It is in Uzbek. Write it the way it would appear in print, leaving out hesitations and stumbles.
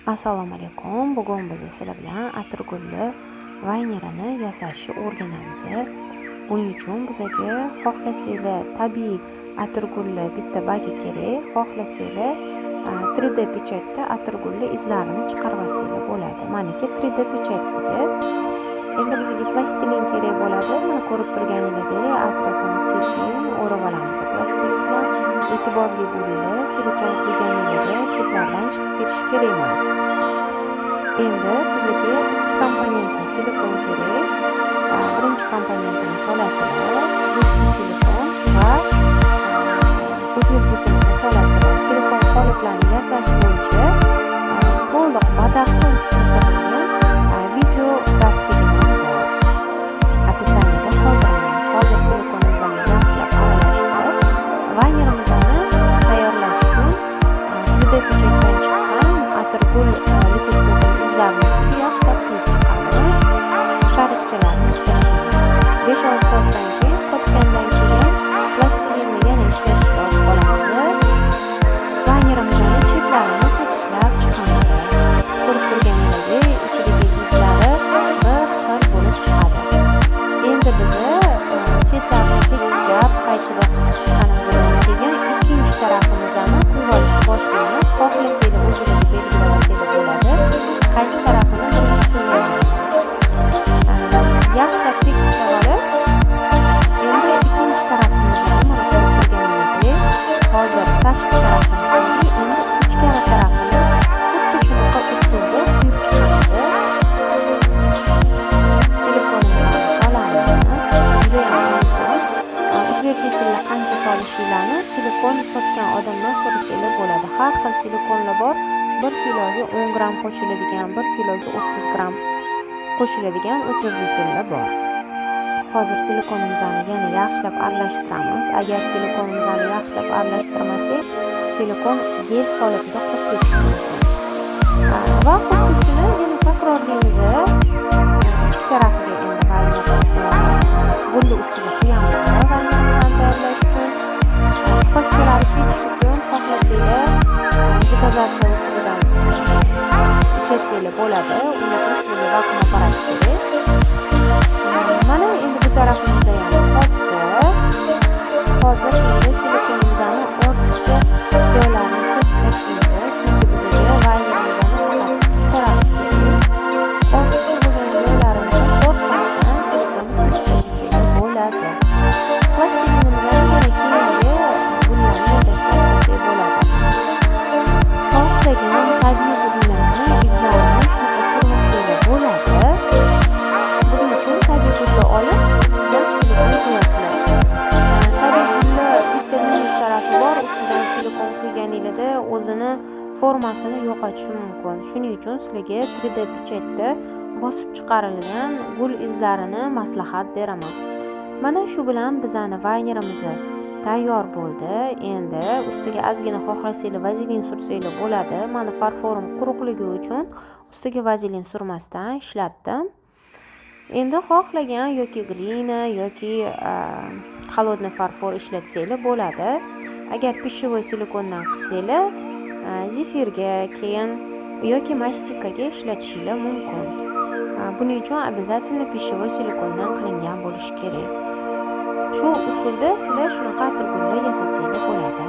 Assalomu alaykum. Bugun biz sizlar bilan atirgulli vaynerini yasashni o'rganamiz. Buning uchun bizaga xohlasanglar tabiiy atirgulli bitta bagi kerak, xohlasanglar 3D печать da atirgulli izlarini chiqarib olsanglar bo'ladi. Maniki 3D печать dagi. Endi bizga plastilin kerak bo'ladi. Mana ko'rib turganingizdek atrofini sekin o'rab olamiz plastilin bilan. E'tiborli bo'linglar, silikon quyganinglarda chetlardan chiqib ketishi kerak emas. Endi bizga ikki komponentli silikon kerak. Birinchi komponentini solasizlar, жидкий silikon va утвердитель ni solasizlar. Silikon qoliplarni yasash bo'yicha to'liq batafsil tushuntirilgan video darsligim ham bor. Описание da qoldiraman. Hozir silikonimizni yaxshilab aralashtirib, vaynerimizni tayyorlash uchun 3D печать dan chiqqan atirgul лепесток ini izlarini ustiga yaxshilab quyib chiqamiz. Шарик chalarni tashlaymiz. 5-6 soatdan keyin, qotgandan keyin plastilinni yana ishlatishga olib qolamiz. Vaynerimizni chetlarini tekislab chiqamiz. Ko'rib turganingizdek, ichidagi izlari bir xil bo'lib chiqadi. Endi biz chetlarini tekislab, qaychida qisib chiqqanimizdan keyin ikkinchi tarafimizni quyib olishni boshlaymiz. Xohlasanglar o'zinglarga belgilab olsanglar bo'ladi. Qaysi tarafini birinchi quyganinglarni. Yaxshilab tekislab olib, endi ikkinchi tarafimizni, mana ko'rib turganingizdek, hozir tashqi tarafini qo'ydik, endi ichkari tarafini xuddi shunaqa usulda quyib chiqamiz. Silikonimizni solamiz. Judayam oson. Утвердитель ni qancha solishinglarni silikon sotgan odamdan so'rasanglar bo'ladi. Har xil silikonlar bor. 1 kiloga 10 gramm qo'shiladigan, 1 kiloga 30 gramm qo'shiladigan утвердитель lar bor. Hozir silikonimizni yana yaxshilab aralashtiramiz. Agar silikonimizni yaxshilab aralashtirmasak, silikon gel holatida qolib ketishi mumkin. Va xuddi shuni yana takrorlaymiz. Ichki tarafiga endi vayner gulni ustiga quyamiz vaynerimizni tayyorlash uchun. Pufakchalari ketish uchun xohlasanglar degazatsiya usulidan ishlatsanglar bo'ladi. Uning uchun sizlarga vakuum apparat kerak. Mana endi bu tarafimiz ham qotdi. Hozir endi silikonimizni ortiqcha joylarini kesib tashlaymiz, chunki bizga vaynerimizni faqat ichki tarafi kerak. Ortiqcha bo'lgan joylarini qo'rqmasdan silikonni kesib tashlasanglar bo'ladi. Plastilinimizni yana keyingi gullarni yasashga qo'ysak bo'ladi. Xohlagan tabiiy gullarni izlarini shunaqa tushirmasanglar bo'ladi. Buning uchun tabiiy gulni olib, ustidan silikon quyasizlar. Tabiiy gulni bitta minus tarafi bor, ustidan silikon quyganinglarda o'zini formasini yo'qotishi mumkin. Shuning uchun sizlarga 3D печать da bosib chiqarilgan gul izlarini maslahat beraman. Mana shu bilan bizani vaynerimiz tayyor bo'ldi. Endi ustiga ozgina xohlasanglar vazelin sursanglar bo'ladi. Mani farforim quruqligi uchun ustiga vazelin surmasdan ishlatdim. Endi xohlagan yoki глина, yoki холодный farfor ishlatsanglar bo'ladi. Agar пищевой silikondan qilsanglar, zefirga, keyin yoki mastikaga ishlatishinglar mumkin. Buning uchun обязательно пищевой silikondan qilingan bo'lishi kerak. Shu usulda sizlar shunaqa atirgullar yasasanglar bo'ladi.